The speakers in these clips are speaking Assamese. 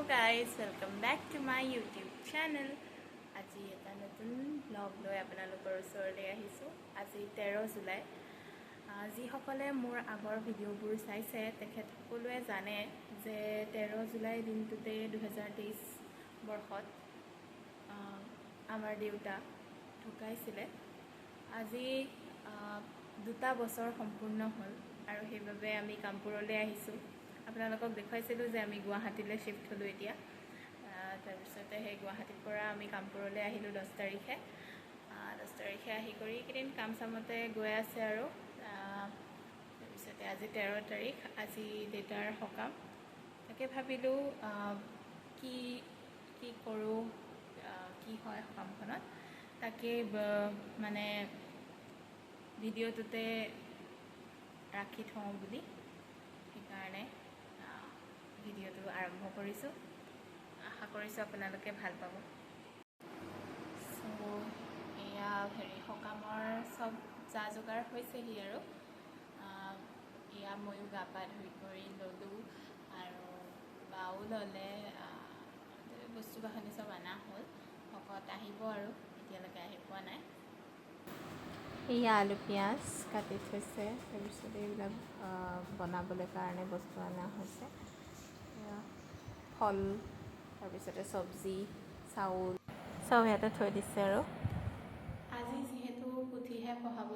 Guys, welcome back to my YouTube channel. আজি এটা নতুন ব্লগ লৈ আপোনালোকৰ ওচৰলৈ আহিছোঁ। আজি 13 জুলাই। যিসকলে মোৰ আগৰ ভিডিঅ'বোৰ চাইছে তেখেত সকলোৱে জানে যে 13 জুলাই দিনটোতে 2023 বৰ্ষত আমাৰ দেউতা ঢুকাইছিলে। আজি 2টা বছৰ সম্পূৰ্ণ হ'ল আৰু সেইবাবে আমি কামপুৰলৈ আহিছোঁ। আপোনালোকক দেখুৱাইছিলোঁ যে আমি গুৱাহাটীলৈ শ্বিফ্ট হ'লোঁ এতিয়া। তাৰপিছতে সেই গুৱাহাটীৰ পৰা আমি কামপুৰলৈ আহিলোঁ 10 তাৰিখে। 10 তাৰিখে আহি কৰি এইকেইদিন কাম চামতে গৈ আছে আৰু। তাৰপিছতে আজি 13 তাৰিখ, আজি দেউতাৰ সকাম। তাকে ভাবিলোঁ কি কি কৰোঁ, কি হয় সকামখনত, তাকে মানে ভিডিঅ'টোতে ৰাখি থওঁ বুলি, সেইকাৰণে ভিডিঅ'টো আৰম্ভ কৰিছোঁ। আশা কৰিছোঁ আপোনালোকে ভাল পাব। চ' এয়া হেৰি সকামৰ চব যা যোগাৰ হৈছেহি আৰু। এয়া ময়ো গা পা ধুই কৰি ল'লোঁ আৰু বাও ল'লে, বস্তু বাহানি চব অনা হ'ল। ভকত আহিব আৰু, এতিয়ালৈকে আহি পোৱা নাই। এয়া আলু পিঁয়াজ কাটি থৈছে, তাৰপিছত এইবিলাক বনাবলৈ কাৰণে বস্তু অনা হৈছে। ফল, তাৰপিছতে চব্জি, চাউল চব ইয়াতে থৈ দিছে আৰু। আজি যিহেতু পুথিহে পঢ়াব,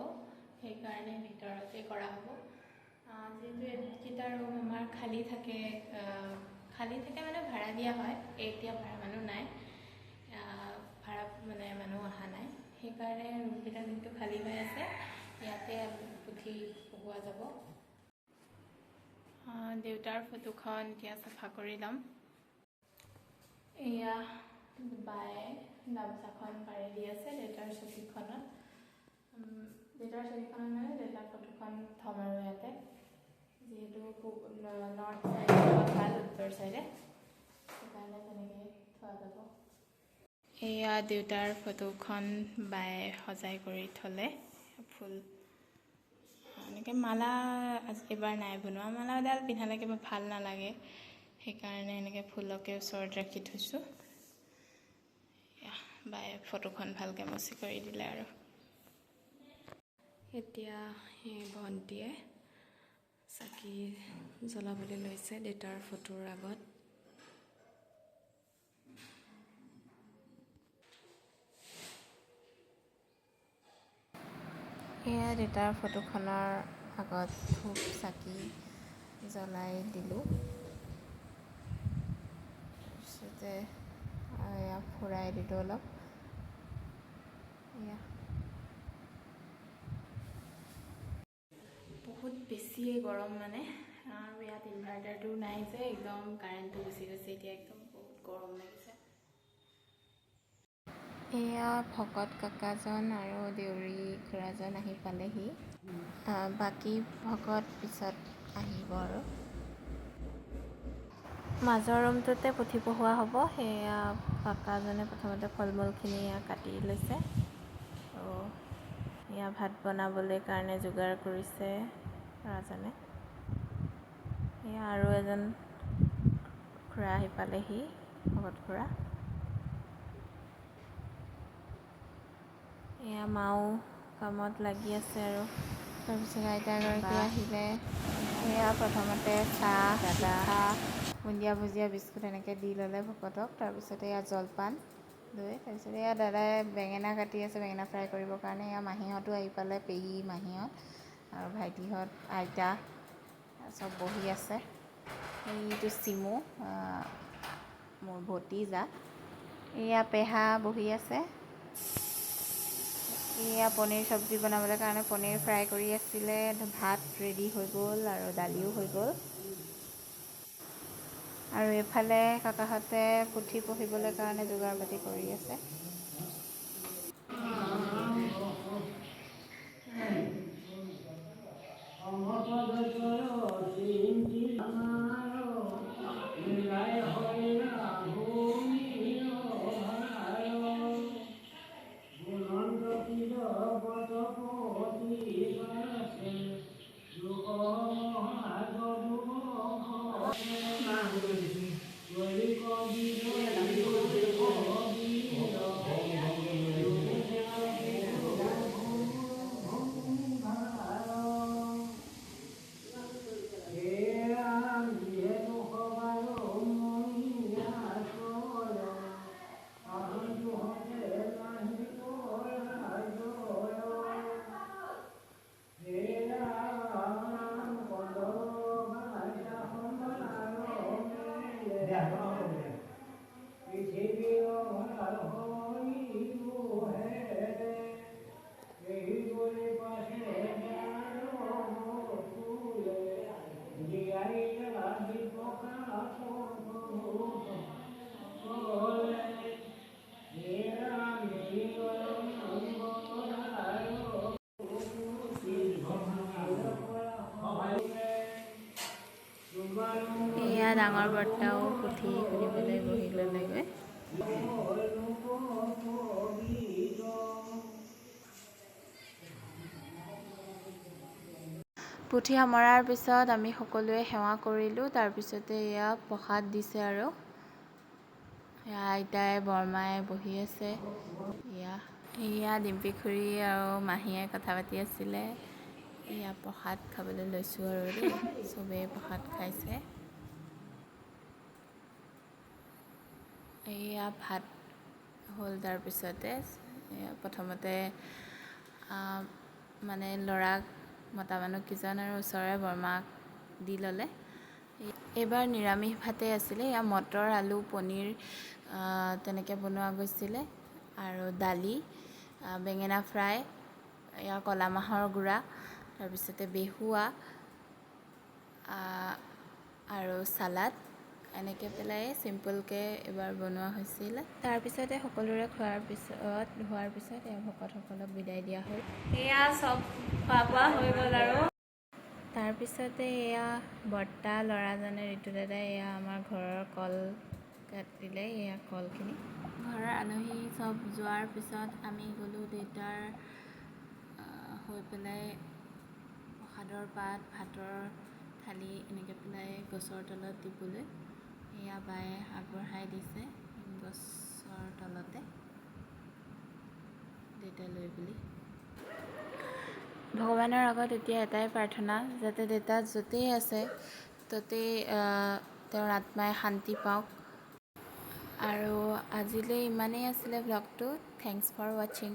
সেইকাৰণে ভিতৰতে কৰা হ'ব। যিহেতু এইকেইটা ৰুম আমাৰ খালী থাকে, খালী থাকে মানে ভাড়া দিয়া হয়। এতিয়া ভাড়া মানুহ নাই, ভাড়া মানে মানুহ অহা নাই, সেইকাৰণে ৰুমকেইটা যিহেতু খালী হৈ আছে, ইয়াতে পুথি পঢ়োৱা যাব। দেউতাৰ ফটোখন এতিয়া চাফা কৰি ল'ম। এয়া বায়ে গামোচাখন পাৰি দি আছে দেউতাৰ চকীখনত। দেউতাৰ চকীখনত মানে দেউতাৰ ফটোখন থ'ম আৰু ইয়াতে, যিহেতু নৰ্থ চাইডে ভাল, উত্তৰ চাইডে, সেইকাৰণে তেনেকৈ থোৱা যাব। এয়া দেউতাৰ ফটোখন বায়ে সজাই কৰি থ'লে। ফুল এনেকৈ মালা এইবাৰ নাই বনোৱা, মালাডাল পিন্ধালে কিবা ভাল নালাগে, সেইকাৰণে এনেকৈ ফুলকে ওচৰত ৰাখি থৈছোঁ। বায়ে ফটোখন ভালকৈ মচি কৰি দিলে আৰু। এতিয়া সেই ভণ্টিয়ে চাকি জ্বলাবলৈ লৈছে দেউতাৰ ফটোৰ আগত। এয়া দেউতাৰ ফটোখনৰ আগত ধূপ চাকি জ্বলাই দিলোঁ। তাৰপিছতে এয়া ফুৰাই দিলোঁ অলপ। এয়া বহুত বেছিয়ে গৰম মানে, আৰু ইয়াত ইনভাৰ্টাৰটো নাই যে, একদম কাৰেণ্টটো গুচি গৈছে এতিয়া, একদম বহুত গৰম লাগিছে। এয়া ভকত কাকাজন আৰু দেউৰী খুৰাজন আহি পালেহি। বাকী ভকত পিছত আহিব আৰু। মাজৰ ৰুমটোতে পুথি পঢ়োৱা হ'ব। সেয়া কাকাজনে প্ৰথমতে ফল মূলখিনি কাটি লৈছে। আৰু এয়া ভাত বনাবলৈ কাৰণে যোগাৰ কৰিছে খুৰাজনে। এয়া আৰু এজন খুৰা আহি পালেহি, ভকত খুৰা। এয়া মাও কামত লাগি আছে আৰু। তাৰপিছত আইতা এগৰাকী আহিলে। এয়া প্ৰথমতে চাহ, পিঠা, বুন্দিয়া ভুজিয়া, বিস্কুট এনেকৈ দি ল'লে ভকতক। তাৰপিছতে এয়া জলপান দৈ। তাৰপিছত এয়া দাদাই বেঙেনা কাটি আছে, বেঙেনা ফ্ৰাই কৰিবৰ কাৰণে। এয়া মাহীহঁতো আহি পালে, পেহী মাহীহঁত আৰু ভাইটিহঁত, আইতা চব বহি আছে। এইটো চিমু, মোৰ ভতিজা। এয়া পেহা বহি আছে। এয়া পনীৰ চব্জি বনাবলৈ কাৰণে পনীৰ ফ্ৰাই কৰি আছিলে। ভাত ৰেডি হৈ গ'ল আৰু দালিও হৈ গ'ল। আৰু এইফালে কাকাহঁতে পুথি পঢ়িবলৈ কাৰণে যোগাৰ পাতি কৰি আছে। Thank you. ডাঙৰ বৰ্তাও পুথি শুনিবলৈ বহি ল'লেগৈ। পুথি সামৰাৰ পিছত আমি সকলোৱে সেৱা কৰিলোঁ। তাৰপিছতে এয়া প্ৰসাদ দিছে আৰু এয়া আইতাই বৰমাই বহি আছে। এয়া এয়া ডিম্পী খুৰী আৰু মাহীয়ে কথা পাতি আছিলে। এয়া প্ৰসাদ খাবলৈ লৈছোঁ আৰু দেই, চবেই প্ৰসাদ খাইছে। এয়া ভাত হ'ল। তাৰপিছতে প্ৰথমতে মানে ল'ৰাক মতা মানুহকেইজন আৰু ওচৰৰে বৰমাক দি ল'লে। এইবাৰ নিৰামিষ ভাতেই আছিলে। এয়া মটৰ, আলু, পনীৰ তেনেকৈ বনোৱা গৈছিলে আৰু দালি, বেঙেনা ফ্ৰাই, এয়া ক'লা মাহৰ গুড়া, তাৰপিছতে বেহুৱা আৰু চালাড, এনেকৈ পেলাই চিম্পলকৈ এইবাৰ বনোৱা হৈছিলে। তাৰপিছতে সকলোৰে খোৱাৰ পিছত হোৱাৰ পিছত এয়া ভকতসকলক বিদায় দিয়া হ'ল। এয়া চব খোৱা বোৱা হৈ গ'ল আৰু। তাৰপিছতে এয়া বৰ্তা ল'ৰাজনে, ঋতু দাদাই এয়া আমাৰ ঘৰৰ কল কাটিলে। এয়া কলখিনি ঘৰৰ আলহী চব যোৱাৰ পিছত আমি গ'লোঁ দেউতাৰ হৈ পেলাই প্ৰসাদৰ পাত, ভাতৰ থালি এনেকৈ পেলাই গছৰ তলত দিবলৈ। এয়া বায়ে আগবঢ়াই দিছে গছৰ তলতে দেউতালৈ বুলি। ভগৱানৰ আগত এতিয়া এটাই প্ৰাৰ্থনা, যাতে দেউতা য'তেই আছে ত'তেই তেওঁৰ আত্মাই শান্তি পাওক। আৰু আজিলৈ ইমানেই আছিলে ভ্লগটো। Thanks for ৱাচিং।